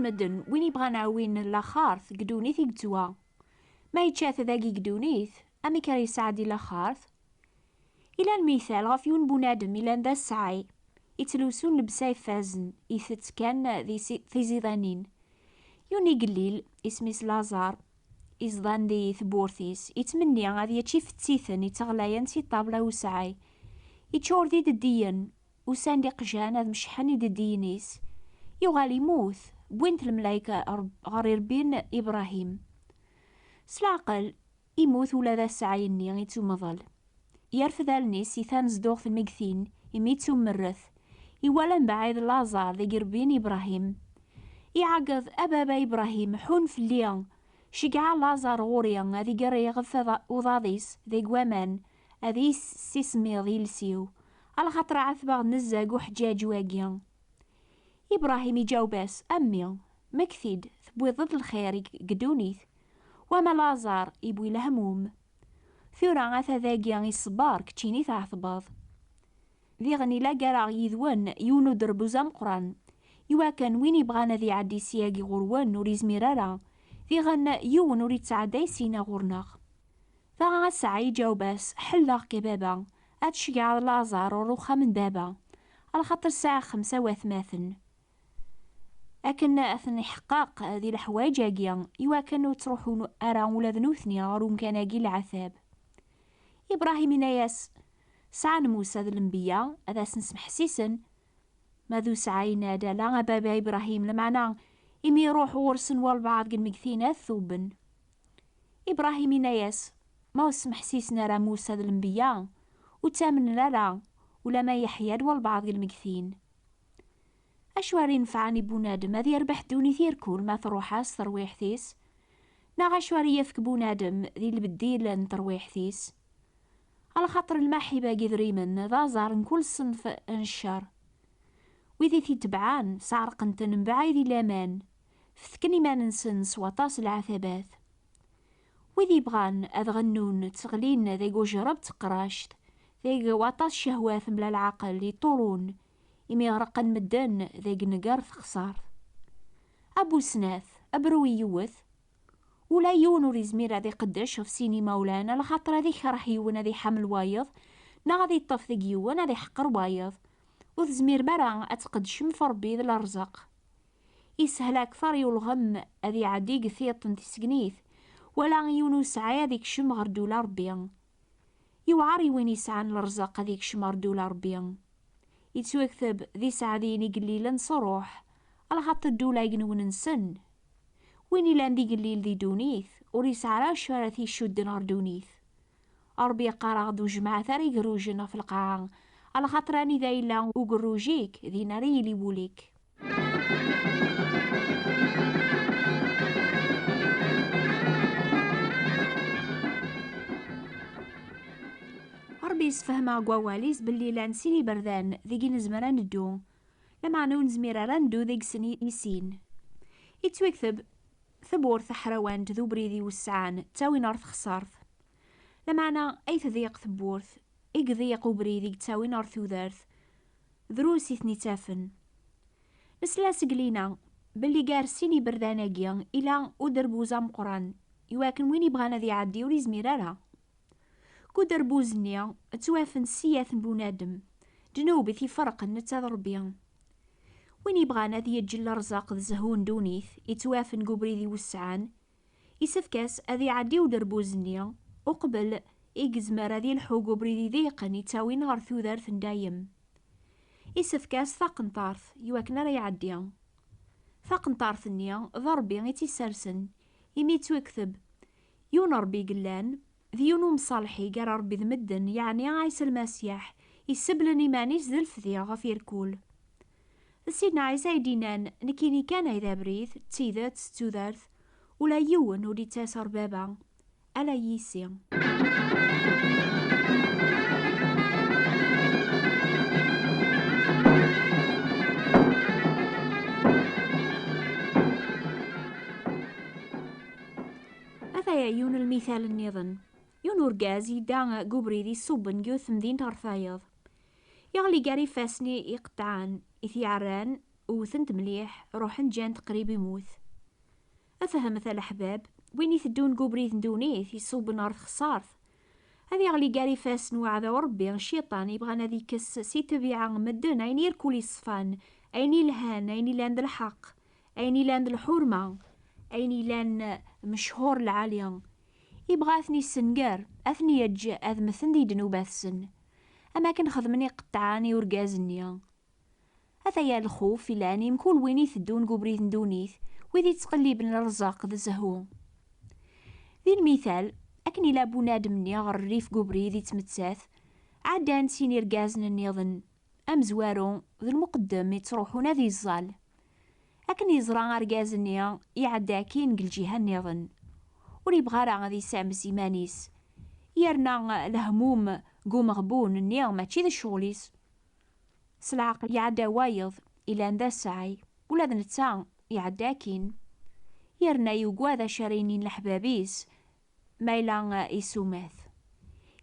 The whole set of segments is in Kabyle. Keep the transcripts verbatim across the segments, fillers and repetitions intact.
Medden, win yebɣan ɛwin laxert deg ddunit i yettwa. Ma yečča-t dagi deg ddunit, amek ara yesɛeddi laxert? Ila lmital ɣef yiwen bunadem ilan d asɛay, ittlusun lebsa ifazen, itett kan di si-, tizidanin. Yiwen igellil, isem-is Laẓar, izḍan di tewwurt-is, ittmenni ad yečč ifettiten itteɣlayen si ṭṭabla usɛay. Iččur d ideddiyen, usan-d iqjan ad mecḥen ideddiyen-is. Yuɣal imut, wwin-t lemlayek ɣer, ɣer irebbi n Ibṛahim. S leɛqel, imut ula d asɛay-nni ittumḍel. Yerfed allen-is i tanezduɣt n lmegtin, imi ittummerret. Iwala mbaɛid Laẓar deg irebbi n Ibṛahim. Iɛeggeḍ: "A baba Ibṛahim, ḥun fell-i! Ceggɛeɣ Laẓar ɣur-i, ad iger iɣef uḍa-, uḍad-is deg waman, ad is-, ssismiḍ iles-iw, alaxaṭer ɛetbeɣ nezzeh uḥeǧǧaǧ wagi." Ibṛahim iǧaweb-as: "A mmi, mekti-d, tewwiḍ-d lxir i deg ddunit, wama Laẓar iwwi lehmum. Tura ata dagi iṣebber, keččini tɛetbeḍ." Diɣen ila gar-aɣ yid-wen yiwen uderbuz ameqqran, iwakken win ibɣan ad iɛeddi syagi ɣur-wen ur izmir ara, diɣen yiwen ur ittɛedday syin ɣur-neɣ. Dɣa asɛay iǧaweb-as: "Ḥelleɣ-k a baba, ad tceggɛeḍ Laẓar ɣer uxxam n baba, alaxaṭer sɛiɣ xemsa watmaten. Akken ad ten-iḥeqqeq di leḥwayeǧ-agi, iwakken ur ttruḥun ara ula d nutni ɣer umkan-agi n leɛtab." Ibṛahim inna-yas: "Sɛan Musa d lenbiya, ad asen-smeḥsisen." Ma d usɛay yenna-d: "Ala a baba Ibṛahim, lameɛna imi iruḥ ɣur-sen walbeɛḍ deg lmegtin ad t-ubben." Ibṛahim inna-yas: "Ma ur smeḥsisen ara Musa d lenbiya, ur ttamnen ara, ulama yeḥya-d walbeɛḍ deg lmegtin." Acu ara inefɛen i bunadem ad yerbeḥ ddunit irkul ma truḥ-as terwiḥt-is? Neɣ acu ara yefk bunadem di lbeddil n terwiḥt-is? Alaxaṭer lmaḥiba n yidrimen d aẓar n kul ṣṣenf n ccer. Wid i t-itebɛen, sɛerqen-ten mebɛid i laman, fetken iman-nsen s waṭas n leɛtabat. Wid yebɣan ad ɣennun, tteɣlin deg ujreb d teqract, deg waṭas ccehwat mebla leɛqel iṭurun, imi ɣerqen medden deg nnger texṣart. Abusnat, abru i yiwet, ula yiwen ur izmir ad iqeddec ɣef sin imawlan, alaxaṭer ad ikreh yiwen ad iḥamel wayeḍ, neɣ ad iṭṭef deg yiwen ad iḥqer wayeḍ. Ur tezmirem ara ad tqeddcem ɣef Ṛebbi d lerẓeq. Ishel akteṛ i ulɣem ad iɛeddi deg tiṭ n tissegnit, wala yiwen ur sɛi ad ikcem ɣer ddula Ṛebbi. Yewɛer i win yesɛan lerẓeq ad ikcem ɣer ddula Ṛebbi. Yettwakteb d iseɛdiyen igellilen s ṛṛuḥ, alaxaṭer ddula igenwen-nsen. Win ilan d igellil di ddunit, ur yesɛi ara acu ara t-icudden ɣer ddunit. Ṛebbi yeqqar-aɣ-d: "Ur jemmɛet ara igerrujen ɣef lqaɛa, alaxaṭer anida yella ugerruj-ik, din ara yili wul-ik." Ṛebbi yessefhem-aɣ deg wawal-is belli llan sin iberdan deg i nezmer ad neddu, lameɛna ur nezmir ara ad neddu deg-sen i, i sin. Yettwakteb: "Tawwurt taḥrawant d ubrid iwessɛen ttawin ɣer texṣart." Lameɛna ay tḍiq tewwurt, i iḍiq ubrid i yettawin ɣer tudert, drus i ten-ittafen. Nesla seg lina belli gar sin iberdan-agi ila uderbuz ameqqran, iwakken win ibɣan ad iɛeddi ur izmir ara. Deg uderbuz-nni ttwafen ssiyat n bunadem, ddnub i t-iferqen netta d Ṛebbi. Win ibɣan ad yeǧǧ lerẓaq d zzhu n ddunit ittwafen deg ubrid iwessɛen, isefk-as ad iɛeddi uderbuz-nni uqbel i yezmer ad ilḥu deg ubrid iḍiqen ittawin ɣer tudert n dayem. Isefk-as taqenṭart iwakken ara iɛeddi. Taqenṭart-nni d Ṛebbi i tt-issersen, imi yettwakteb: "Yiwen Ṛebbi i yellan, d yiwen umṣalḥi gar Ṛebbi d medden, yeɛni Ɛisa Lmasiḥ, iseblen iman-is d lefdi ɣef irkul." D Sidna Ɛisa i d-yennan: "Nekkini kan ay d abrid, d tidet, d tudert, ula yiwen ur d-ittas ɣer Baba, ala yis-i." Ataya yiwen n lmital nniḍen. Yiwen urgaz yedda deg ubrid iṣubben deg yiwet temdint ɣer tayeḍ. Yeɣli gar ifassen iqeṭɛen i t-yeɛran, Wten-t mliḥ, ruḥen ǧǧan-t qrib imut. Afehmet a leḥbab, win iteddun deg ubrid n ddunit iṣubben ɣer texṣart, ad iɣli gar ifassen n uɛdaw Rebbi, cciṭan, yebɣan ad ikkes si ṭṭbiɛa n medden ayen irkul iṣfan, ayen ilhan, ayen ilan d lḥeqq, ayen ilan d lḥurma, ayen ilan mechuṛ lɛali. Yebɣa ad ten-issenger, ad ten-yeǧǧ ad mmten di ddnubat-sen, am akken xedmen iqeṭṭɛen i urgaz-nni. Ataya lxuf ilan i mkul win iteddun deg ubrid n ddunit, wid ittqelliben rzaq d zzhu. Di lmital, akken ila bunadem-nni ɣer rrif n ubrid ittmettat, ɛeddan sin irgazen nniḍen, amezwaru d lmuqeddem ittruḥun ad iẓẓal. Akken yeẓra argaz-nni iɛedda akkin deg lǧiha nniḍen, ur yebɣi ara ad yesseɛmes iman-is, yerna lehmum deg umeɣbun-nni mačči d ccɣel-is. S leɛqel iɛedda wayeḍ ilan d asɛay, ula d netta iɛedda akkin, yerna yugad acu ara inin leḥbab-is ma yella isumat.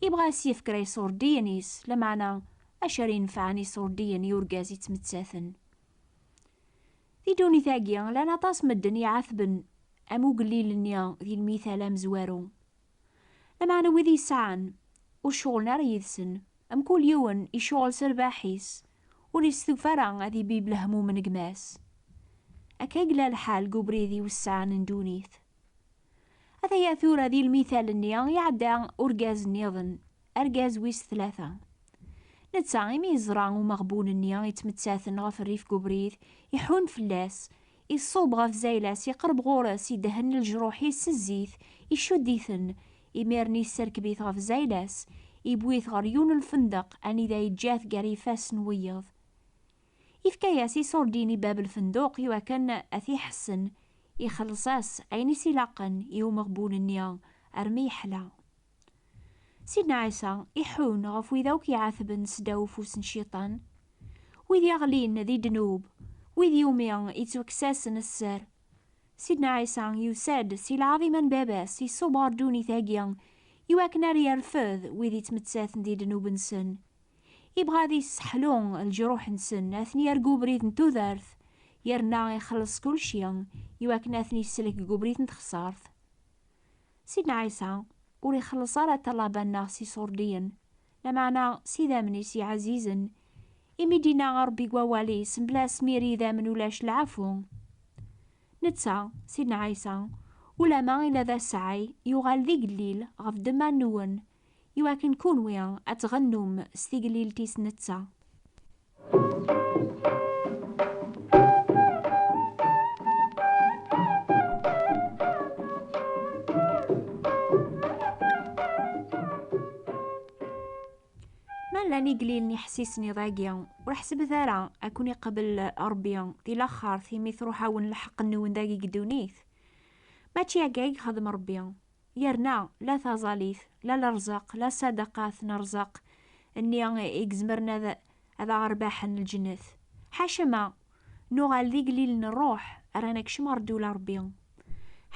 Yebɣa ad s-yefk kra iṣurdiyen-is, lameɛna acu ara inefɛen iṣurdiyen i urgaz ittmettaten? Di ddunit-agi, llan aṭas medden iɛatben am ugellil-nni di lmital amezwaru. Lameɛna wid yesɛan, ur cɣulen ara yid-sen, mkul yiwen icɣel s rrbeḥ-is, ur yestufa ara ad ibib lehmum n gma-s. Akka i yella lḥal deg ubrid iwessɛen n ddunit. Ataya tura di lmital-nni iɛedda urgaz nniḍen, argaz wis tlata. Netta, imi yeẓra umeɣbun-nni yettmettaten ɣef rrif n ubrid, iḥun fell-as, iṣubb ɣef zayla-s, iqerreb ɣur-s, idhen leǧruḥ-is s zzit, icudd-iten, imiren isserkeb-it ɣef zayla-s, iwwi-t ɣer yiwen n lfendeq anida yeǧǧa-t gar ifassen n wiyeḍ. Yefka-yas iṣurdiyen i bab lfenduq iwakken ad t-iḥessen, ixelleṣ-as ayen i s-ilaqen i umeɣbun-nni armi yeḥla. Sidna Ɛisa iḥun ɣef wid akk iɛatben seddaw ufus n cciṭan, wid yeɣlin di ddnub, wid yumi ittwaksasen sser. Sidna Ɛisa yusa-d si lɛaḍima n Baba-s, iṣubb ɣer ddunit-agi iwakken ar yerfed wid ittmettaten di ddnub-nsen. Ibɣa ad isseḥlu leǧruḥ-nsen, ad ten-yerr deg ubrid n tudert, yerna ixelleṣ kulci iwakken ad ten-isellek deg ubrid n texṣart. Sidna Ɛisa ur ixelleṣ ara ṭṭalaba-nneɣ s iṣurdiyen, lameɛna s idammen-is iɛzizen, imi d-inna Ṛebbi deg wawal-is, mebla asmir idammen ulac lɛafu. Netta, Sidna Ɛisa, ulama ila d asɛay, yuɣal d igellil ɣef ddemma-nwen, iwakken kunwi ad tɣennum s tigellilt-is netta. Ma llan igellilen iḥessisen iḍ-agi, ur ḥesbet ara ad ken-iqbel Ṛebbi di laxert imi truḥ-awen lḥeqq-nwen dagi deg ddunit. Mačči akka i yexdem Ṛebbi. Yerna la taẓalit, la lerẓaq, la ṣadaqat n ṛṛzaq-nni i izemren ad, ad aɣ-rbaḥen lǧennet. Ḥacama nuɣal d igellil n ṛṛuḥ ara nekcem ɣer ddula Ṛebbi.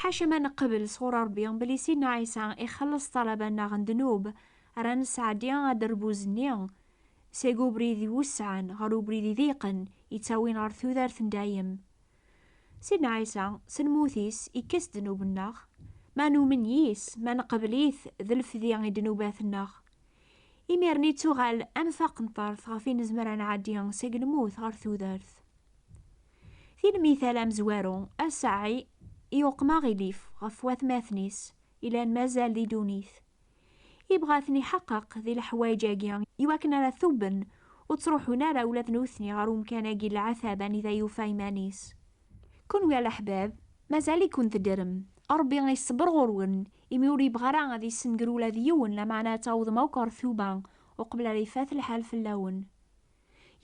Ḥacama neqbel sɣur Ṛebbi belli Sidna Ɛisa ixelleṣ ṭṭalaba-nneɣ n ddnub ara nesɛeddi aderbuz-nni seg ubrid iwesɛen ɣer ubrid idiqen ittawin ɣer tudert n dayem. Sidna Ɛisa, s lmut-is, ikkes ddnub-nneɣ. Ma numen yis, ma neqbel-it, d lefdi i ddnubat-nneɣ. Imiren ittuɣal am taqenṭert ɣef i nezmer ad nɛeddi seg lmut ɣer tudert. Di lmital amezwaru, asɛay yuqem aɣilif ɣef watmaten-is ilan mazal di ddunit. Ibɣa ad ten-iḥeqqeq di leḥwayeǧ-agi iwakken ara tuben ur ttruḥun ara ula d nutni ɣer umkan-agi n lɛatab anida yufa iman-is. Kunwi a leḥbab, mazal-iken teddrem. Ṛebbi iṣebber ɣur-wen, imi ur yebɣi ara ad issenger ula d yiwen, lameɛna ad tawḍem akk ɣer tuba uqbel ara ifat lḥal fell-awen.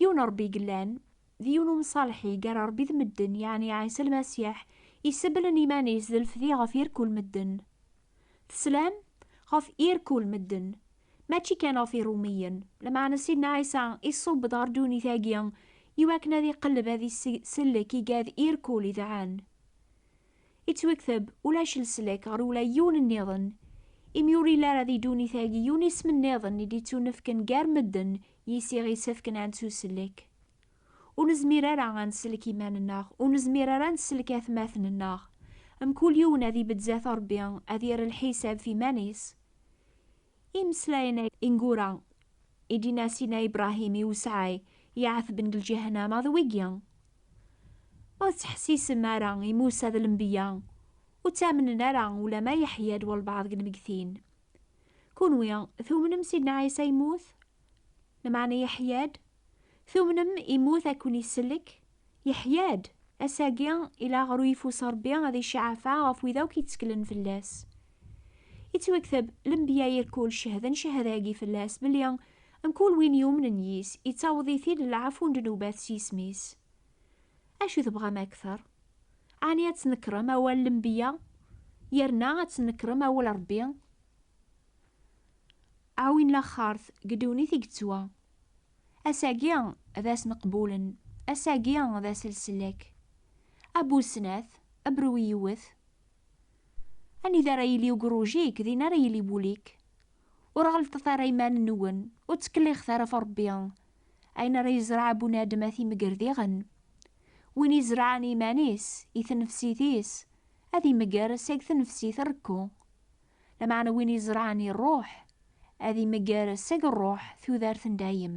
Yiwen Ṛebbi i yellan, d yiwen umṣalḥi gar Ṛebbi d medden, yeɛni Ɛisa Lmasiḥ, isebblen iman-is d lefdi ɣef irkul medden. Teslam? Ɣef irkul medden. Mačči kan ɣef Iṛumiyen. Lameɛna Sidna Ɛisa iṣubb-d ɣer ddunit-agi iwakken ad iqelleb ad isellek igad irkul idɛan. Ittwekteb, ulac leslak ɣer ula yiwen nniḍen, imi ur illi ara di ddunit-agi yiwen isem nniḍen i d-ittunefken gar medden yis i ɣ-isefken ad nettusellek. Ur nezmir ara ad nsellek iman-nneɣ, ur nezmir ara ad nsellek atmaten-nneɣ. Mkul yiwen ad ibezzat Ṛebbi, ad yerr lḥisab f iman-is. Imeslayen-a ineggura i d-yenna Sidna Ibṛahim i Usɛay iɛetben deg lǧahennama d wigi: Ur tettḥessisem ara i Musa d lenbiya, ur ttamnen ara ulamma yeḥya-d walbeɛḍ deg lmegtin. Kunwi, tumnem Sidna Ɛisa yemmut? Lameɛna yeḥya-d? Tumnem immut ad ken-isellek? Yeḥya-d! Ass-agi, ila ɣer uyeffus Ṛebbi ad iceɛfa ɣef wid akk yetteklen fell-as. Ittwakteb, lenbiya irkul cehden cehda-agi fell-as belli mkul win yumnen yis, ittaweḍ-it-id lɛafu n ddnubat s yisem-is. Acu tebɣam akter? Ɛni ad tnekrem awal lenbiya, yerna ad tnekrem awal Ṛebbi? A win laxert deg ddunit i yettwa. Ass-agi d ass meqbulen, ass-agi d ass n leslak. A bu snat, a bru yiwet. Anida ara yili ugerruj-ik, din ara yili wul-ik. Ur ɣelṭet ara iman-nwen, ur ttkellixet ara ɣef Ṛebbi. Ayen ara yezreɛ bunadem ad t-imegger diɣen. Win izerɛen iman-is i tnefsit-is, ad imegger seg tnefsit rekku. Lameɛna win izerɛen i ṛṛuḥ, ad imegger seg ṛṛuḥ tudert n dayem.